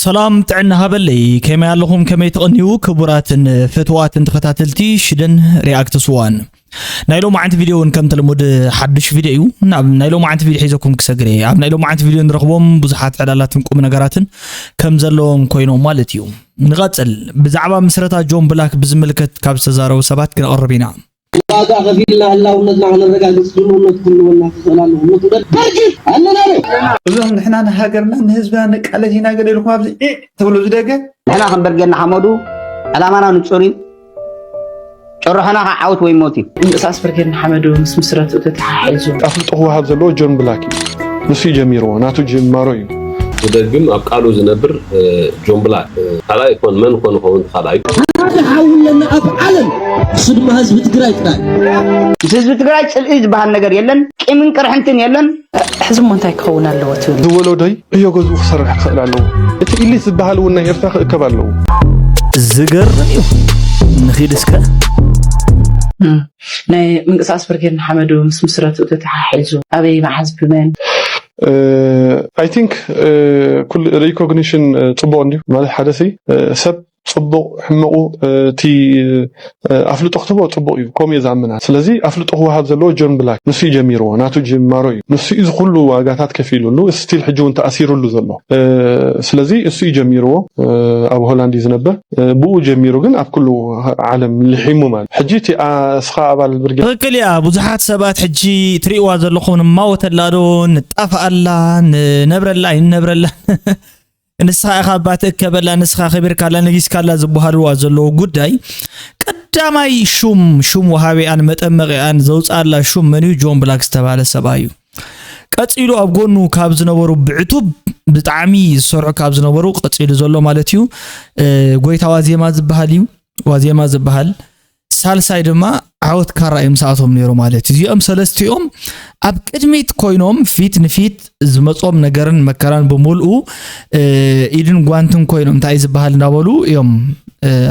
ሰላም ጥዕና ሃበለይ፣ ከመይ ኣለኹም? ከመይ ትቕንዩ? ክቡራትን ፍትዋትን ተኸታተልቲ ሽደን ሪኣክትስ ዋን፣ ናይ ሎማዓንቲ ቪድዮ እውን ከምቲ ልሙድ ሓድሽ ቪድዮ እዩ። ናብ ናይ ሎማዓንቲ ቪድዮ ሒዘኩም ክሰግር እየ። ኣብ ናይ ሎማዓንቲ ቪድዮ ንረኽቦም ብዙሓት ዕላላትን ቁም ነገራትን ከም ዘለዎም ኮይኖም ማለት እዩ። ንቐጽል። ብዛዕባ ምስረታ ጆን ብላክ ብዝምልከት ካብ ዝተዛረቡ ሰባት ክነቕርብ ኢና። ዋጋ ከፊልና ህላውነትና ከነረጋግጽ ድልውነት ክህልወና ክኽእል ኣለዎ። ምኽንያት በርጊድ ኣለና ዶ? እዞም ንሕና ንሃገርና ንህዝብና ንቃለስ ኢና ገለ ኢልኩም ኣብዚ ዒዕ ትብሉ ዝደገ። ንሕና ከም በርጌድ ንሓመዱ ዕላማና ንጹር እዩ። ጭርሖና ከዓ ዓወት ወይ ሞት እዩ። ምንቅስቃስ ብርጌድ ንሓመዱ ምስ ምስረትኡ ተተሓሒዙ ኣፍልጦ ክወሃብ ዘለዎ ጆን ብላክ እዩ። ንሱ እዩ ጀሚርዎ፣ ናቱ ጅማሮ እዩ። ዝደግም ኣብ ቃሉ ዝነብር ጆን ብላክ ካልኣይ ኮን መን ኮን ኸውን ካልኣይ ሓደ ሓዊ ኣለና ኣብ ዓለም፣ እሱ ድማ ህዝቢ ትግራይ ጥራይ። ምስ ህዝቢ ትግራይ ፅልኢ ዝበሃል ነገር የለን፣ ቂምን ቅርሕንትን የለን። ሕዚ እሞ እንታይ ክኸውን ኣለዎ ትብል? ዝወለዶይ ዕዮ ገዝኡ ክሰርሕ ክኽእል ኣለዎ። እቲ ኢሊት ዝበሃል እውን ናይ ኤርትራ ክእከብ ኣለዎ። ዝገርም እዩ። ንኺድ እስከ። ናይ ምንቅስቃስ ብርጌድ ንሓመዱ ምስ ምስረትኡ ተተሓሒዙ ኣበይ መዓዝ ብመን? I think ኩሉ recognition ፅቡቕ እንድዩ ማለት ሓደ ሰብ ፅቡቕ ሕመቑ እቲ ኣፍልጦ ክትህቦ ፅቡቕ እዩ። ከምኡ እየ ዝኣምና። ስለዚ ኣፍልጦ ክወሃብ ዘለዎ ጆን ብላክ ንሱ እዩ ጀሚርዎ፣ ናቱ ጅማሮ እዩ። ንሱ እዩ እዚ ኩሉ ዋጋታት ከፊሉሉ፣ ስቲል ሕጂ እውን ተኣሲሩሉ ዘሎ። ስለዚ እሱ እዩ ጀሚርዎ። ኣብ ሆላንድ እዩ ዝነብር። ብኡ ጀሚሩ ግን ኣብ ኩሉ ዓለም ልሒሙ ማለት ሕጂ እቲ እስኻ ኣባል ብርጌድ ትኽክል እያ። ብዙሓት ሰባት ሕጂ ትርእይዋ ዘለኹም ንማወተላ ዶ ንጣፍኣላ ንነብረላ ኣይንነብረላ ንስኻ ኢኻ እባ ትእከበላ፣ ንስኻ ከቢርካላ ነጊስካላ ዝበሃልዋ ዘለዉ ጉዳይ ቀዳማይ ሹም ሹም ወሃቢኣን መጠመቒኣን ዘውፅኣላ ሹም መን እዩ? ጆን ብላክ ዝተባህለ ሰብኣይ እዩ። ቀፂሉ ኣብ ጎኑ ካብ ዝነበሩ ብዕቱብ ብጣዕሚ ዝሰርሑ ካብ ዝነበሩ ቀፂሉ ዘሎ ማለት እዩ ጎይታ ዋዜማ ዝበሃል እዩ። ዋዜማ ዝበሃል ሳልሳይ ድማ ዓወት ካራ እዩ ምስኣቶም ነይሩ ማለት እዩ። እዚኦም ሰለስቲኦም ኣብ ቅድሚት ኮይኖም ፊት ንፊት ዝመጾም ነገርን መከራን ብምልኡ ኢድን ጓንትን ኮይኖም እንታይ ዝበሃል እናበሉ እዮም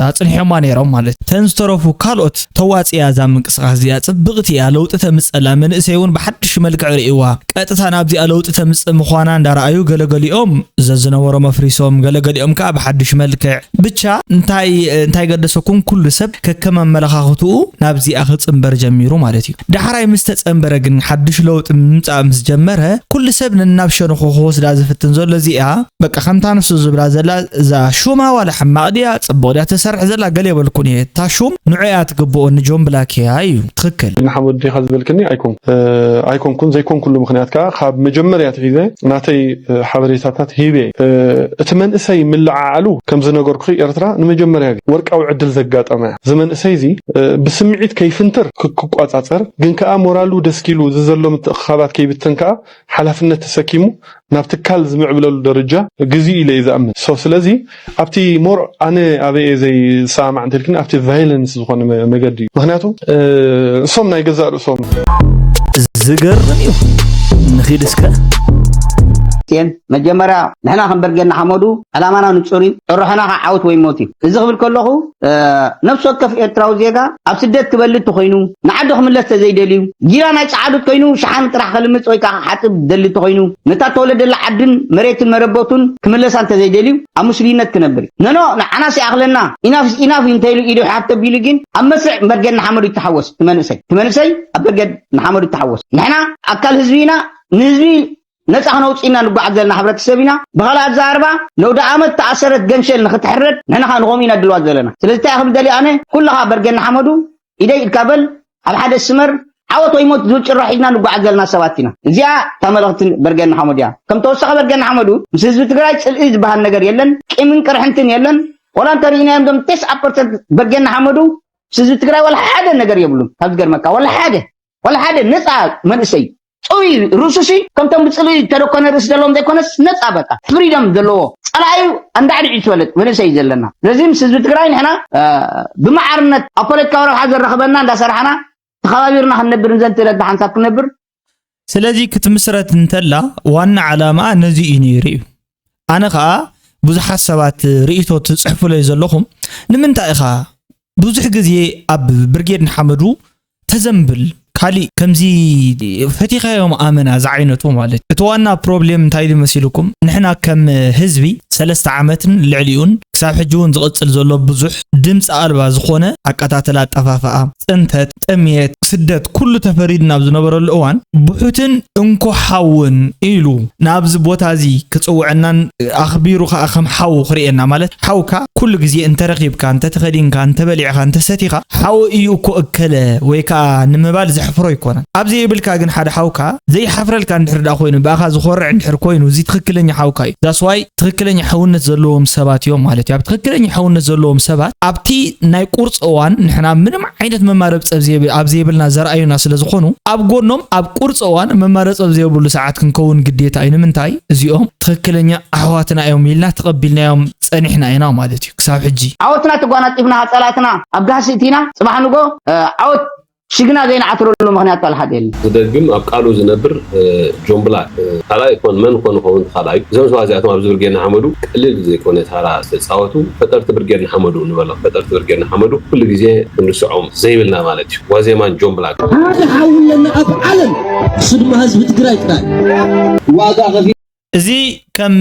ኣጽኒሖማ ነይሮም ማለት እዩ። ተን ዝተረፉ ካልኦት ተዋጽያ እዛ ምንቅስቃስ እዚኣ ጽብቕቲ እያ፣ ለውጢ ተምጸላ፣ መንእሰይ እውን ብሓድሽ መልክዕ ርእይዋ ቀጥታ ናብዚኣ ለውጢ ተምጽእ ምዃና እንዳረኣዩ ገለገሊኦም ዘዝነበሮም ኣፍሪሶም፣ ገለገሊኦም ከኣ ብሓድሽ መልክዕ። ብቻ እንታይ እንታይ ገደሰኩም? ኩሉ ሰብ ከከም ኣመለኻኽትኡ ናብዚኣ ክጽንበር ጀሚሩ ማለት እዩ። ዳሕራይ ምስ ተጸንበረ ግን ሓድሽ ለውጢ ምምጻእ ምስ ጀመረ ኩሉ ሰብ ነናብ ሸነኹ ክወስዳ ዝፍትን ዘሎ እዚኣ በቃ ከምታ ንሱ ዝብላ ዘላ እዛ ሹማ ዋላ ሕማቕ ድያ ጽቡቕ ድያ ትሰርሕ ዘላ ገለ የበልኩን እየ። እታ ሹም ንዑ እያ ትግብኦ ንጆን ብላክ እያ እዩ። ትኽክል። ንሓመዱ ዲኻ ዝበልክኒ ኣይኮንኩ ኣይኮንኩን ዘይኮንኩሉ ምኽንያት ከዓ ካብ መጀመርያ ኣትሒዘ ናተይ ሓበሬታታት ሂበ እየ። እቲ መንእሰይ ምልዓዓሉ ከም ዝነገርኩኺ ኤርትራ ንመጀመርያ ግዜ ወርቃዊ ዕድል ዘጋጠማ እያ። እዚ መንእሰይ እዚ ብስምዒት ከይፍንትር ክቋፃፀር ግን ከዓ ሞራሉ ደስኪሉ እዚ ዘሎ ምትእኽኻባት ከይብተን ከዓ ሓላፍነት ተሰኪሙ ናብ ትካል ዝምዕብለሉ ደረጃ ግዜኡ ኢለ እየ ዝኣምን። So ስለዚ ኣብቲ more ኣነ ኣበይ እየ ዘይሰማማዕ እንተልክኒ ኣብቲ violence ዝኾነ መገዲ እዩ። ምክንያቱ እሶም ናይ ገዛእ ርእሶም ዝገርም እዩ። ንኺድ እስከ ን መጀመርያ ንሕና ከም በርጌድ ንሓመዱ ዕላማና ንጹር እዩ። ጭርሖና ከዓ ዓወት ወይ ሞት እዩ። እዚ ክብል ከለኹ ነፍሲ ወከፍ ኤርትራዊ ዜጋ ኣብ ስደት ክበሊ እንተኾይኑ ንዓዱ ክምለስ ተዘይደልዩ ጊራ ናይ ጸዓዱት ኮይኑ ሸሓኒ ጥራሕ ከልምጽ ወይ ከዓ ክሓጽብ ደሊ እንተኾይኑ ነታ ተወለደላ ዓድን መሬትን መረበቱን ክምለሳ እንተዘይደልዩ ኣብ ምስሉይነት ክነብር እዩ። ነኖ ንዓናስ ይኣኽለና ኢናፍ ኢናፍ እዩ እንተኢሉ ኢዱ ሓፍ ተቢሉ ግን ኣብ መስርዕ በርጌድ ንሓመዱ ይተሓወስ። ትመንእሰይ ትመንእሰይ ኣብ በርጌድ ንሓመዱ ይተሓወስ። ንሕና ኣካል ህዝቢ ኢና። ንህዝቢ ነፃ ክነውፅእ ኢና ንጓዓዝ ዘለና ሕብረተሰብ ኢና። ብኻልእ ኣዘራርባ ነውደ ዓመት ተኣሰረት ገንሸል ንክትሕረድ ንሕና ከዓ ንኸምኡ ኢና ድልዋት ዘለና። ስለዚ እንታይ ክብል ደልየ ኣነ ኩልኻ በርጌድ ንሓመዱ ኢደይ ኢድካ በል ኣብ ሓደ ስመር ዓወት ወይ ሞት ዝብል ጭርሖ ሒዝና ንጓዓዝ ዘለና ሰባት ኢና። እዚኣ እታ መልእኽቲ በርጌድ ንሓመዱ እያ። ከም ተወሳኺ በርጌድ ንሓመዱ ምስ ህዝቢ ትግራይ ፅልኢ ዝበሃል ነገር የለን። ቂምን ቅርሕንትን የለን። ወላ እንተሪኢናዮም ዶም ቴስዓ ፐርሰንት በርጌድ ንሓመዱ ምስ ህዝቢ ትግራይ ዋላ ሓደ ነገር የብሉን። ካብ ዝገርመካ ዋላ ሓደ ዋላ ሓደ ነፃ መንእሰይ ጥውይ ርእሱሲ ከምቶም ብፅልኢ ተደኮነ ርእሲ ዘለዎም ዘይኮነስ ነፃ በቃ ፍሪደም ዘለዎ ፀላኢ ኣንዳዕዲዑ ትፈልጥ መንእሰይ እዩ ዘለና። ስለዚ ምስ ህዝቢ ትግራይ ንሕና ብመዓርነት ኣብ ፖለቲካዊ ረብሓ ዘራኽበና እንዳሰራሕና ተኸባቢርና ክንነብር ንዘንትእለት ብሓንሳብ ክንነብር ስለዚ ክትምስረት እንተላ ዋና ዓላማኣ ነዚ እዩ ነይሩ እዩ። ኣነ ኸኣ ብዙሓት ሰባት ርእይቶ ትጽሕፉለይ ዘለኹም ንምንታይ ኢኻ ብዙሕ ግዜ ኣብ ብርጌድ ንሓመዱ ተዘንብል ካሊእ ከምዚ ፈቲኻዮም ኣመና ዝዓይነቱ ማለት እቲ ዋና ፕሮብሌም እንታይ ኢሉ መሲልኩም ንሕና ከም ህዝቢ ሰለስተ ዓመትን ልዕሊኡን ክሳብ ሕጂ እውን ዝቕጽል ዘሎ ብዙሕ ድምፂ ኣልባ ዝኾነ ኣቀታትላ፣ ኣጠፋፍኣ፣ ፅንተት፣ ጥምየት፣ ስደት፣ ኩሉ ተፈሪድና ኣብ ዝነበረሉ እዋን፣ ብሑትን እንኮ ሓውን ኢሉ ናብዚ ቦታ እዚ ክፅውዐናን ኣኽቢሩ ከዓ ከም ሓው ክርእየና፣ ማለት ሓውካ ኩሉ ግዜ እንተረኺብካ፣ እንተተኸዲንካ፣ እንተበሊዕካ፣ እንተሰቲኻ፣ ሓው እዩ እኮ እከለ ወይ ከዓ ንምባል ዘሕፍሮ ኣይኮነን። ኣብ ዘይብልካ ግን ሓደ ሓውካ ዘይሓፍረልካ እንድሕር ደኣ ኮይኑ፣ ብኣኻ ዝኾርዕ እንድሕር ኮይኑ፣ እዚ ትኽክለኛ ሓውካ እዩ። ዛስዋይ ትኽክለኛ ሓውነት ዘለዎም ሰባት እዮም ማለት እዩ። ኣብ ትኽክለኛ ሓውነት ዘለዎም ሰባት ኣብቲ ናይ ቁርፂ እዋን ንሕና ምንም ዓይነት መማረፂ ኣብ ዘይብ-፣ ኣብ ዘይብልና ዘርኣዩና ስለ ዝኾኑ፣ ኣብ ጎኖም ኣብ ቁርፂ እዋን መማረፂ ኣብ ዘይብሉ ሰዓት ክንከውን ግዴታ እዩ። ንምንታይ? እዚኦም ትኽክለኛ ኣሕዋትና እዮም ኢልና ተቐቢልናዮም ጸኒሕና ኢና ማለት እዩ። ክሳብ ሕጂ። ዓወትና ተጓናጺፍና፣ ጸላእትና ኣብ ጋህሲ እቲና፣ ጽባሕ ንጎ፣ እ፣ ዓወት ሽግና ዘይንዓትረሉ ምኽንያት ካልእ ሓደ የለን። ዝደግም ኣብ ቃሉ ዝነብር፣ እ፣ ጆምብላ፣ እ፣ ካልኣይ ኮን መን ኮን ኸውን ካልኣይ። እዞም ሰባት እዚኣቶም ኣብዚ ብርጌድ ንሓመዱ ቀሊል ዘይኮነ ታራ ዝተጻወቱ ፈጠርቲ ብርጌድ ንሓመዱ ንበሎም። ፈጠርቲ ብርጌድ ንሓመዱ ኩሉ ግዜ ክንርስዖም ዘይብልና ማለት እዩ። ዋዜማን ጆምብላ። ሓደ ሓው ኣለና ኣብ ዓለም፣ እሱ ድማ ህዝቢ ትግራይ ጥራይ። ዋጋ ከፊ እዚ ከም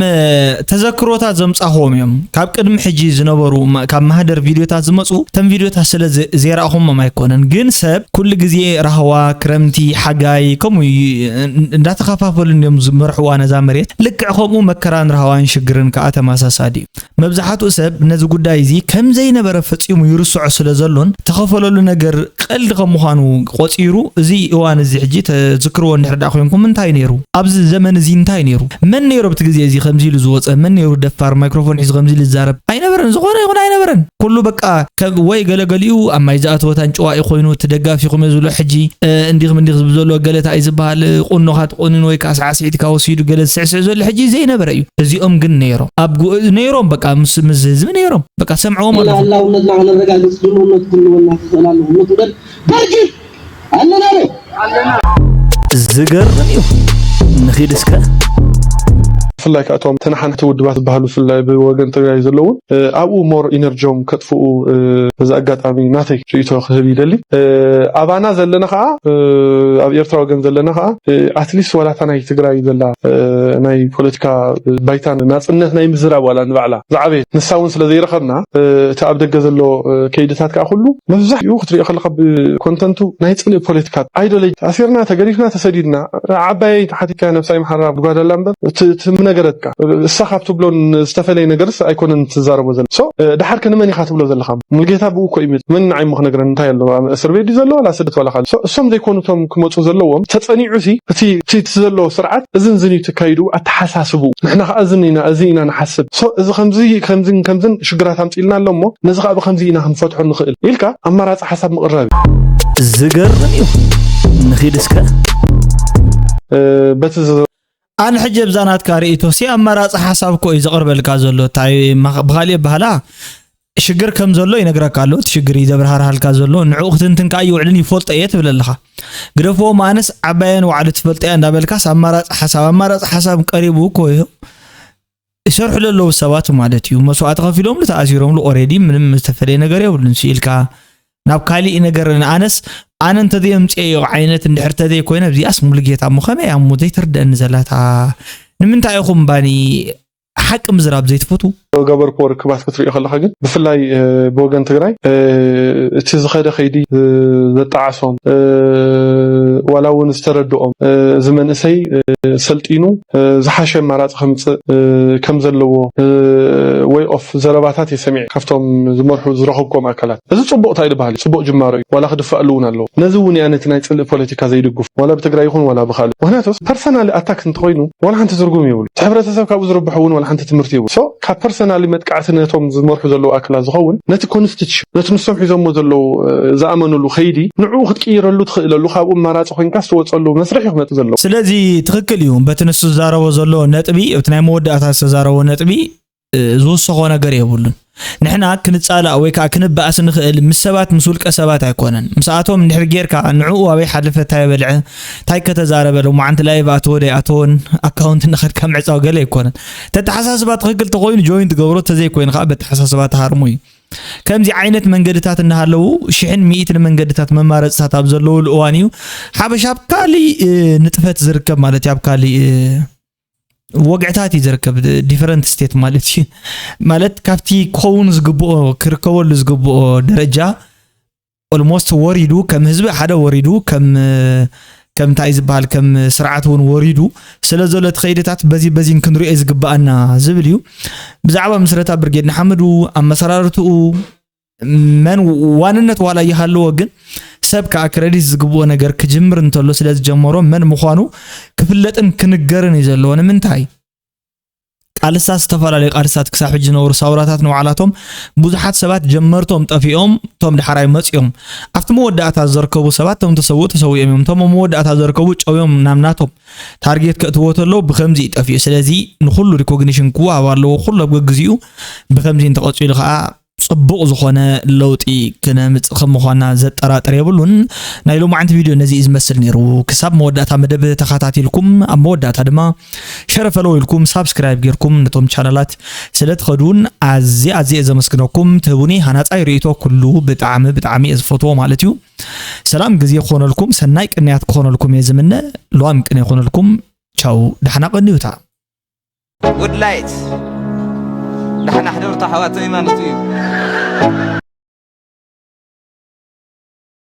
ተዘክሮታት ዘምጻኹዎም እዮም። ካብ ቅድሚ ሕጂ ዝነበሩ ማ-፣ ካብ ማህደር ቪድዮታት ዝመጹ፣ እተን ቪድዮታት ስለ ዘ-፣ ዘይረኣኹሞም ኣይኮነን። ግን ሰብ ኩሉ ግዜ ራህዋ፣ ክረምቲ፣ ሓጋይ፣ ከምኡ እዩ፣ እን-፣ እንዳተኸፋፈሉ እዮም ዝመርሕዋ ነዛ መሬት። ልክዕ ከምኡ መከራን ራህዋን ሽግርን ከኣ ተመሳሳሊ እዩ። መብዛሕትኡ ሰብ ነዚ ጉዳይ እዚ ከም ዘይነበረ ፈጺሙ ይርስዖ ስለ ዘሎን፣ ተኸፈለሉ ነገር ቀልዲ ከም ምዃኑ ቆጺሩ፣ እዚ እዋን እዚ ሕጂ ተዝክርዎ እንድሕር ደኣ ኮይንኩም፣ እንታይ ነይሩ? ኣብዚ ዘመን እዚ እንታይ ነይሩ? መን ነይሩ ኣብቲ ግዜ እዚ ከምዚ ኢሉ ዝወጸ? መን ነይሩ ደፋር ማይክሮፎን ሒዙ ከምዚ ኢሉ ዝዛረብ? ኣይነበረን። ዝኾነ ይኹን ኣይነበረን። ኩሉ በቃ ከ-፣ ወይ ገለገሊኡ ኣብ ማይ ዝኣተወት ኣንጭዋ እዩ ኮይኑ፣ እቲ ደጋፊኹም እየ ዝብሎ ሕጂ፣ እ፣ እንዲኹም እንዲኽ ዝብል ዘሎ ገለ እንታይ እዩ ዝበሃል፣ እ፣ ቁኖኻ ተቆኒኑ ወይ ከዓ ሳዕስዒትካ ወሲዱ ገለ ዝስዕስዕ ዘሎ ሕጂ ዘይነበረ እዩ። እዚኦም ግን ነይሮም። ኣብ ጉ-፣ ነይሮም በቃ ምስ፣ ምስ ህዝቢ ነይሮም። በቃ ሰምዕዎም ኢላ ኣለኹ። ህላውነትና ከነረጋግጽ ድልውነቱ ክህልወና ክኽእል ኣለዎ። እምነቱ ደል በርጅ ኣለና ዶ? ዝገርም እዩ። ንኺድ እስከ። ብፍላይ ከኣ እቶም ተነሓናሕቲ ውድባት ዝበሃሉ፣ ብፍላይ ብወገን ትግራይ ዘለዉ፣ እ፣ ኣብኡ ሞር ኢነርጂዮም ከጥፍኡ፣ እ፣ በዚ ኣጋጣሚ ናተይ ርእይቶ ክህብ ይደሊ። እ፣ ኣባና ዘለና ከኣ፣ እ፣ ኣብ ኤርትራ ወገን ዘለና ከኣ፣ እ፣ ኣትሊስት ዋላ እታ ናይ ትግራይ ዘላ፣ እ፣ ናይ ፖለቲካ ባይታ ናጽነት ናይ ምዝራብ ዋላ ንባዕላ ዝዓበየት ንሳ እውን ስለ ዘይረኸብና፣ እ፣ እቲ ኣብ ደገ ዘሎ፣ እ፣ ከይድታት ከኣ ኩሉ መብዛሕትኡ ክትሪኦ ከለኻ ብኮንተንቱ ናይ ጽልኢ ፖለቲካ፣ ኣይዶሎጂ፣ ተኣሲርና፣ ተገሪፍና፣ ተሰዲድና፣ ዓባየይ ተሓቲትካያ ነብሳ ይምሓራ ብጓዳላ እምበር፣ እቲ፣ እቲ ምነገረትካ፣ እሳ ካብ ትብሎን ዝተፈለየ ነገርስ ኣይኮነን ትዛረቦ ዘላ። ሶ፣ እ፣ ደሓር ከ ንመን ኢኻ ትብሎ ዘለኻ? ሙልጌታ ብኡ እኮ እዩ መፂኡ። መን ንዓይ እሞ ክነግረን እንታይ ኣሎ? ኣብ እስር ቤት ድዩ ዘሎ? ዋላ ስደት ዋላ ካልእ? ሶ፣ እሶም ዘይኮኑ እቶም ክመፁ ዘለዎም፣ ተፀኒዑ ሲ፣ እቲ፣ እቲ፣ እቲ ዘሎ ስርዓት እዝን ዝን እዩ ተካይዱ፣ ኣተሓሳስቡ። ንሕና ኸዓ እዝን ኢና፣ እዚ ኢና ንሓስብ። ሶ፣ እዚ ከምዚ፣ ከምዝን፣ ከምዝን ሽግራት ኣምፂልና ኣሎ እሞ፣ ነዚ ኸዓ ብኸምዚ ኢና ክንፈትሖ ንኽእል ኢልካ ኣማራፂ ሓሳብ ምቕራብ እዩ። ዝገርም እዩ። ንኺድ እስከ። እ፣ በቲ ዝ- ኣነ ሕጂ ኣብዛ ናትካ ርእይቶ ሲ ኣማራፂ ሓሳብ እኮ እዩ ዘቕርበልካ ዘሎ። እንታይ መኽ-፣ ብኻሊእ ኣበሃህላ ሽግር ከም ዘሎ ይነግረካ ኣሎ። እቲ ሽግር እዩ ዘብርሃርሃልካ ዘሎ። ንዕኡ ክትንትን ከኣ ይውዕልን ይፈልጦ እየ ትብል ኣለኻ። ግደፍዎ፣ ኣነስ ዓባየን ዋዕሉ ትፈልጦ እያ እንዳበልካስ ኣማራፂ ሓሳብ፣ ኣማራፂ ሓሳብ ቀሪቡ እኮ እዩ። ይሰርሑ ዘለዉ ሰባት ማለት እዩ። መስዋእቲ ከፊሎምሉ፣ ተኣሲሮምሉ፣ ኦሬዲ ምንም ዝተፈለየ ነገር የብሉን። ስኢልካ ናብ ካሊእ ነገር፣ ኣነስ ኣነ እንተዘየምፅኤዮ ዓይነት እንድሕር ተዘይኮይነ፣ እዚኣስ ሙሉጌታ እሞ ከመይ እያ እሞ ዘይትርደአኒ ዘላታ? ንምንታይ ኢኹም ባኒ ሓቂ ምዝራብ ዘይትፈትዉ? ገበርክዎ ርክባት ክትሪኦ ከለኻ ግን፣ ብፍላይ፣ እ፣ ብወገን ትግራይ፣ እ፣ እቲ ዝኸደ ከይዲ፣ እ፣ ዘጣዓሶም፣ እ፣ ዋላ እውን ዝተረድኦም፣ እ፣ እዚ መንእሰይ፣ እ፣ ሰልጢኑ፣ እ፣ ዝሓሸ ኣማራፂ ከምፅእ፣ እ፣ ከም ዘለዎ፣ እ፣ ወይ ኦፍ ዘረባታት እየ ሰሚዐ ካብቶም ዝመርሑ ዝረኸብኩም ኣካላት። እዚ ፅቡቕ እንታይ ዝበሃል እዩ? ፅቡቕ ጅማሮ እዩ። ዋላ ክድፋእሉ እውን ኣለዎ። ነዚ እውን እያ ነቲ ናይ ፅልኢ ፖለቲካ ዘይድግፉ። ዋላ ብትግራይ ይኹን ዋላ ብኻልእ። ምኽንያቱስ ፐርሰናሊ ኣታክ እንተኾይኑ ዋላ ሓንቲ ትርጉም የብሉ። እቲ ሕብረተሰብ ካብኡ ዝርብሖ እውን ዋላ ሓንቲ ትምህርቲ የብሉ። ሶ ካብ ፐርሰናሊ መጥቃዕቲ ነቶም ዝመርሑ ዘለዉ ኣካላት ዝኸውን ነቲ ኮንስቲቱሽን፣ ነቲ ንሶም ሒዞሞ ዘለዉ፣ እ፣ ዝኣመኑሉ ከይዲ ንዕኡ ክትቅይረሉ ትኽእለሉ ካብኡ ኣማራፂ ኮይንካ ዝተወፀሉ መስርሕ እዩ ክመፅእ ዘለዎ። ስለዚ ትኽክል እዩ። በቲ ንሱ ዝዛረቦ ዘሎ ነጥቢ፣ ኣብቲ ናይ መወዳእታ ዝተዛረቦ ነጥቢ፣ እ፣ ዝውሰኾ ነገር የብሉን። ንሕና ክንጻላእ ወይ ከኣ ክንበኣስ ንኽእል ምስ ሰባት፣ ምስ ውልቀ ሰባት ኣይኮነን። ምስኣቶም እንድሕር ጌርካ፣ ንዕኡ ኣበይ ሓለፈ፣ እንታይ በልዐ፣ እንታይ ከተዛረበ፣ ሎማዓንቲ ላይቭ ኣተወ ዶ ኣይኣተወን፣ ኣካውንት እናኸድካ ምዕጻው ገለ ኣይኮነን። ተተሓሳስባ ትኽክል ተኾይኑ ጆይን ትገብሮ፣ ተዘይኮይኑ ከኣ በተሓሳስባ ትሃርሞ እዩ። ከምዚ ዓይነት መንገድታት እናሃለዉ፣ ሽሕን ሚእትን መንገድታት መማረጽታት ኣብ ዘለዉሉ እዋን እዩ፣ ሓበሻ ኣብ ካሊእ፣ እ፣ ንጥፈት ዝርከብ ማለት እዩ፣ ኣብ ካሊእ፣ እ፣ ወግዕታት እዩ ዝርከብ። Different state ማለት እዩ። ማለት ካብቲ ክኸውን ዝግብኦ፣ ክርከበሉ ዝግብኦ ደረጃ almost ወሪዱ፣ ከም ህዝቢ ሓደ ወሪዱ፣ ከም ከም እንታይ ዝበሃል፣ ከም ስርዓት እውን ወሪዱ ስለ ዘሎ፣ እቲ ከይድታት በዚ በዚን ክንሪኦ ዝግብኣና ዝብል እዩ። ብዛዕባ ምስረታ ብርጌድ ንሓመዱ፣ ኣመሰራርትኡ፣ መን ዋንነት ዋላ ይሃለዎ፣ ግን ሰብ ከዓ ክረዲት ዝግብኦ ነገር ክጅምር እንተሎ ስለ ዝጀመሮ፣ መን ምዃኑ ክፍለጥን ክንገርን እዩ ዘለዎ። ንምንታይ? ቃልስታት፣ ዝተፈላለዩ ቃልስታት ክሳብ ሕጂ ዝነበሩ ሳውራታት ንባዕላቶም ብዙሓት ሰባት ጀመርቶም ጠፊኦም፣ እቶም ዳሕራይ መፂኦም። ኣብቲ መወዳእታ ዝርከቡ ሰባት፣ እቶም ተሰውኡ ተሰዊኦም እዮም፣ እቶም ኣብ መወዳእታ ዝርከቡ ጨውዮም ናብ ናቶም ታርጌት ከእትዎ ተለዉ ብከምዚ እዩ ጠፊኡ። ስለዚ ንኩሉ ሪኮግኒሽን ክወሃብ ኣለዎ፣ ኩሉ ኣብ ገግዚኡ። ብከምዚ እንተቐፂሉ ከዓ ጽቡቕ ዝኾነ ለውጢ ክነምጽእ ከም ምዃና ዘጠራጥር የብሉን። ናይ ሎማዓንቲ ቪድዮ ነዚ እዩ ዝመስል ነይሩ። ክሳብ መወዳእታ መደብ ተኸታቲልኩም፣ ኣብ መወዳእታ ድማ ሸረ ፈለው ኢልኩም ሳብስክራይብ ጌርኩም ነቶም ቻነላት ስለ ትኸዱን ኣዝየ ኣዝየ እየ ዘመስግነኩም። ትህቡኒ ሃናጻይ ርእይቶ ኩሉ ብጣዕሚ ብጣዕሚ እየ ዝፈትዎ ማለት እዩ። ሰላም ግዜ ክኾነልኩም፣ ሰናይ ቅንያት ክኾነልኩም እየ ዝምነ። ሉዋም ቅነ ይኾነልኩም። ቻው፣ ደሓና ቀንዩታ። ጉድ ላይት፣ ደሓና ሕደሩ ኣሕዋተይ ማለት እዩ።